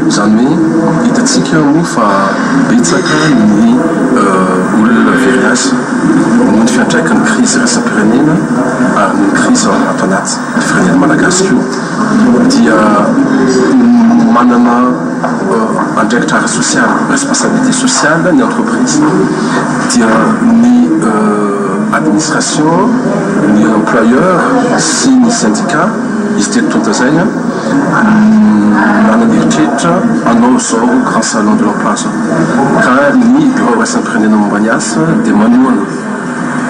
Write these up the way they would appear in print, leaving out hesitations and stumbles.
Izany hoe hitantsika moa fa betsaka ny olona very asa noho ny fiantraikan'ny krizy iraisam-pirenena ary noho ny krizy ato anaty firenena malagasy koa dia manana andraikitra ara-sosialy, responsabilité sociale, ny entreprise dia ny administration, ny employeur sy ny syndicat izy telo tonta izay nanana eritreritra hanao izao grand salon de l'emploi izao ka ny birao iraisam-pirenena momba ny asa dia manohana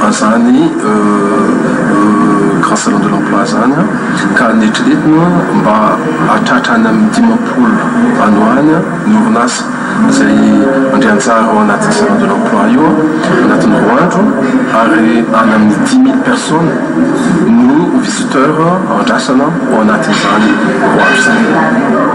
an'izany grand salon de l'emploi izany ka neritreretina mba hahatratra any amin'ny 50 any ho any ny orinasa izay mandray anjara ao anatin'ny salon de l'emploi io anatin'ny 2 andro ary any amin'ny 10 000 personnes no visiteur andrasana ao anatin'izany 2 andro izany.